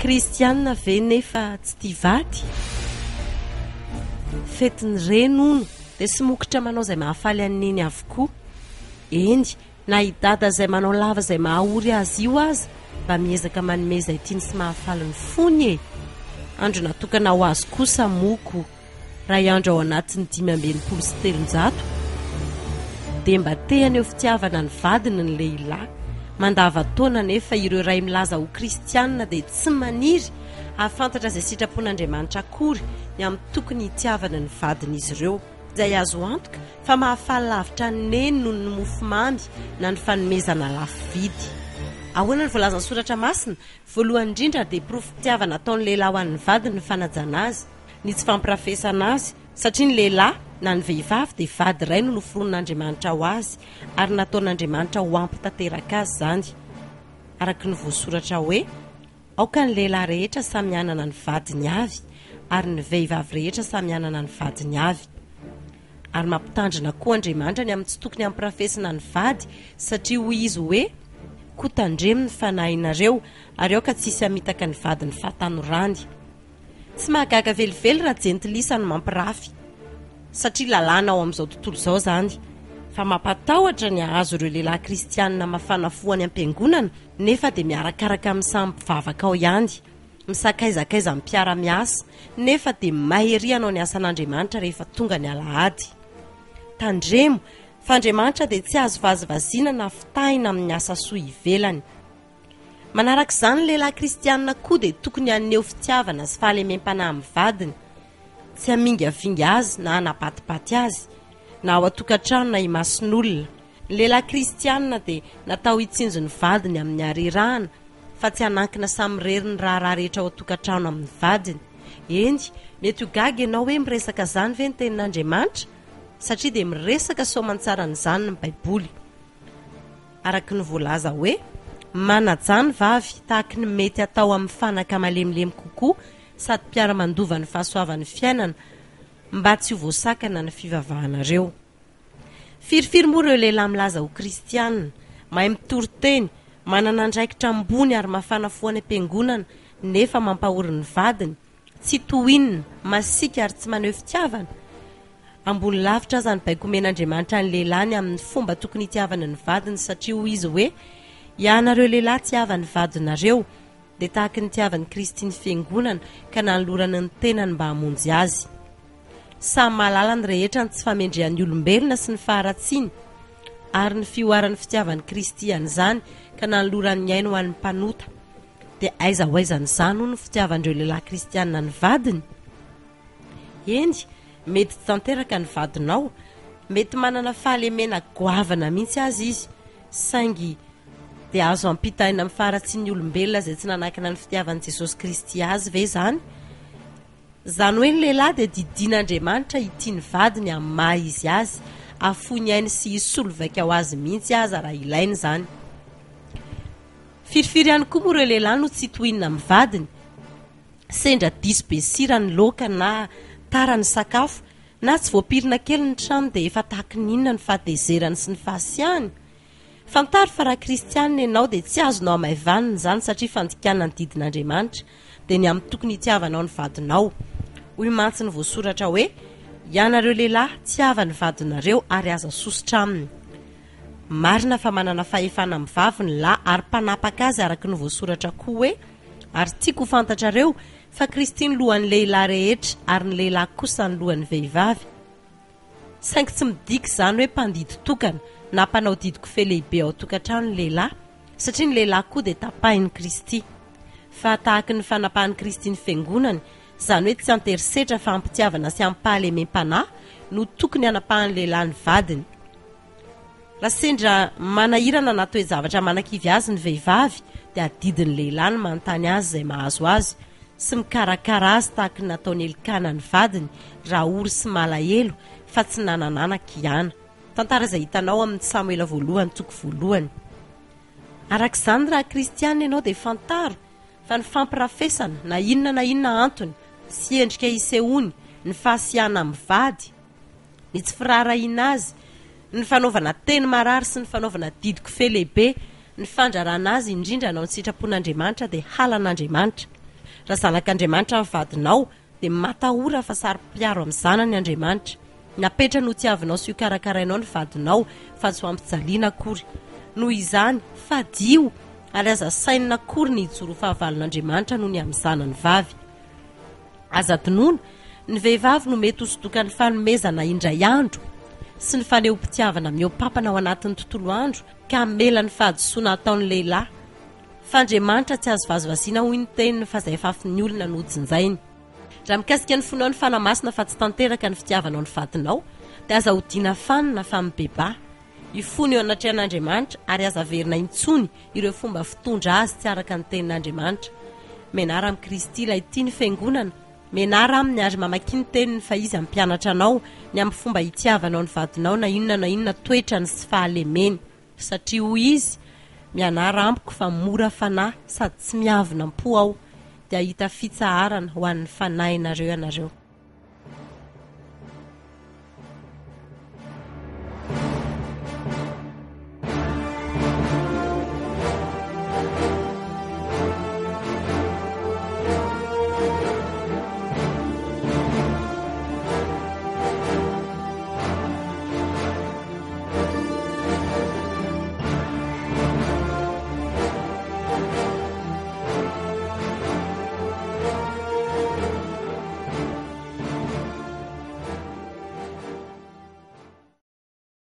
Kristianina ve nefa tsy tia vady? Fetin'ny reny hono dia somokotra manao izay mahafaly an'i Neny avokoa. Eny, na i Dada izay manao lava izay mahaory azy io aza mba miezaka manome izay tiany sy mahafaly ny fony e! Andro natokana ho azy kosa moa ko. Ray andro ao anatin'ny 365 dia mba te haneho fitiavana ny vadiny ny lehilahy. Mandavan-taona anefa ireo ray milaza ho kristianina dia tsy maniry hahafantatra izay sitrapon'Andriamanitra akory ny amin'ny tokony hitiavany ny vadin'izy ireo, izay azo antoka fa mahafaly lavitra an'i Neny noho ny mofomamy na ny fanomezana lafo vidy. Ahoana no voalazan'ny Soratra Masina? Voalohany indrindra dia porofom-pitiavana ataon'ny lehilahy ho an'ny vadiny ny fanajana azy. ny tsy fampirafesana azy, satria ny lehilahy na ny vehivavy dia vady iray no noforonin'Andriamanitra ho azy, ary nataon'Andriamanitra ho ampy tanteraka azy izany, araka ny voasoratra hoe, Aoka ny lehilahy rehetra samy hanana ny vadiny avy, ary ny vehivavy rehetra samy hanana ny vadiny avy. Ary mampitandrina koa Andriamanitra ny amin'ny tsy tokony hampirafesina ny vady, satria hoy Izy hoe, Koa tandremo ny fanahinareo, ary aoka tsy hisy hamitaka ny vadiny fahatanorany. Tsy mahagaga velively raha jentilisa no mampirafy, satria lalàna ao amin'izao tontolo izao izany. Fa mampatahotra ny hahazo ireo lehilahy kristianina mafana fo any am-piangonana nefa dia miarakaraka amin'ny samy mpivavaka ao ihany, misakaizakaiza amin'ny mpiara-miasa, nefa dia may ery hanao ny asan'Andriamanitra rehefa tonga ny alahady. Tandremo fa Andriamanitra dia tsy azo vazivaziana na fitahina amin'ny asa soa ivelany. Manaraka izany, ny lehilahy kristianina koa dia tokony haneho fitiavana sy fahalemem-panahy amin'ny vadiny, tsy hamingavinga azy na hanabatibaty azy, na ao an-tokantrano na imason'olona. Ny lehilahy kristianina dia natao hitsinjo ny vadiny amin'ny harerahana, fa tsy hanankina samirery ny raharaha rehetra ao an-tokantrano amin'ny vadiny. Eny, mety ho gaga ianao hoe miresaka izany ve ny Tenin'Andriamanitra? Satria dia miresaka soamantsara an'izany ny Baiboly. Araka ny voalaza hoe, Manajà ny vavy tahaky ny mety atao amin'ny fanaka malemilemy kokoa sady mpiara-mandova ny fahasoavan'ny fiainana, mba tsy ho voasakana ny fivavahanareo. Firifiry moa ireo lehilahy milaza ho kristiana, mahay mitory teny, manana andraikitra ambony ary mafana fo any am-piangonana, nefa mampahory ny vadiny, tsy tohinina, masiaka ary tsy maneho fitiavana? Ambony lavitra aza ny baiko omen'Andriamanitra ny lehilahy ny amin'ny fomba tokony hitiavany ny vadiny satria hoy izy hoe, Ianareo lehilahy tiava ny vadinareo, dia tahaky ny nitiavan'i Kristy ny fiangonana ka nanolorany ny tenany mba hamonjy azy. Samy mahalala ny rehetra ny tsy famendrehan'ny olombelona sy ny faharatsiany ary ny fihoaran'ny fitiavan'i Kristy an'izany ka nanolorany ny ainy ho an'ny mpanota. Dia aiza ho aiza an'izany hono ny fitiavan'ireo lehilahy kristiana ny vadiny? Eny, mety tsy tanteraka ny vadinao, mety manana fahalemena goavana mihitsy aza izy, saingy dia azo ampitahaina amin'ny faharatsian'ny olombelona izay tsy nanankina ny fitiavan'i Jesosy Kristy azy ve izany? Izany hoe ny lehilahy dia didian'Andriamanitra hitia ny vadiny amin'ny maha izy azy, hahafoy ny ainy sy hisolo vaika ho azy mihitsy aza raha ilaina izany. Firifiry ihany koa moa ireo lehilahy no tsy tohinina amin'ny vadiny? Sendra diso be sira ny laoka na tara ny sakafo na tsy voapirina kely ny trano dia efa tahaky ny inona ny fahatezerany sy ny fahasiahany? Fantaro fa raha kristianina ianao dia tsy azonao hamaivanina izany satria fandikana ny didin'Andriamanitra dia ny amin'ny tokony hitiavanao ny vadinao. Hoy mantsy ny voasoratra hoe, Ianareo lehilahy, tiava ny vadinareo ary aza sosotra aminy. Marina fa manana fahefana amin'ny vavy ny lahy ary mpanapaka azy araka ny voasoratra koa hoe, Ary tiako ho fantatrareo fa Kristy no lohan'ny lehilahy rehetra ary ny lehilahy kosa ny lohan'ny vehivavy. Saingy tsy midika izany hoe mpandidy tokana na mpanao didy kofehy lehibe ao an-tokantrano ny lehilahy, satria ny lehilahy koa dia tapahin'i Kristy. Fa tahaky ny fanapahan'i Kristy ny Fiangonany, izany hoe tsy an-terisetra fa am-pitiavana sy amim-pahalemem-panahy no tokony hanapahan'ny lehilahy ny vadiny. Raha sendra manahirana na toe-javatra manakivy azy ny vehivavy dia adidin'ny lehilahy ny manontany azy izay mahazo azy sy mikarakara azy tahaky ny nataon'i Elkana ny vadiny raha ory sy malahelo fa tsy nanan'anaka i Ana. Tantara izay hitanao amin'ny Samoela voalohany toko voalohany. Araka izany raha kristiana ianao dia fantaro fa ny fampirafesana na inona na inona antony sy endrika isehoany, ny fahasiahana amin'ny vady, ny tsy firaharahiana azy, ny fanaovana teny marary sy ny fanaovana didy kofehy lehibe, ny fandrarana azy indrindra hanao ny sitrapon'Andriamanitra dia halan'Andriamanitra. Raha zanak'Andriamanitra ny vadinao, dia matahora fa saro-piaro amin'ny zanany Andriamanitra. Napetrany ho tiavinao sy hokarakarainao ny vadinao fa tsy ho ampijaliana akory. Noho izany, fadio ary aza sainina akory ny hijoro ho fahavalon'Andriamanitra noho ny amin'ny zanany vavy. Aza adinoina, ny vehivavy no mety ho sodokan'ny fanomezana indray andro sy ny fanehoam-pitiavana mihoa-pampana ao anatin'ny tontolo andro ka hamela ny fahadisoana ataon'ny lehilahy. Fa Andriamanitra tsy azo vazivaziana hoy ny teniny fa izay afafin'ny olona no hojinjainy. Raha mikasika ny fonao ny Fanahy Masina fa tsy tanteraka ny fitiavanao ny vadinao dia aza odiana fanina fa mibebaha. Ifony eo anatrehan'Andriamanitra ary aza averina intsony ireo fomba fitondra azy tsy araka ny tenin'Andriamanitra. Mianara amin'i Kristy ilay tia ny Fiangonana, mianara Aminy ary mamakia ny Teniny fa Izy hampianatra anao ny amin'ny fomba hitiavanao ny vadinao na inona na inona toetrany sy fahalemeny. Satria hoy Izy, Mianara amiko fa mora fanahy sady tsy miavona am-po Aho, dia hahita fitsaharana ho an'ny fanahinareo ianareo.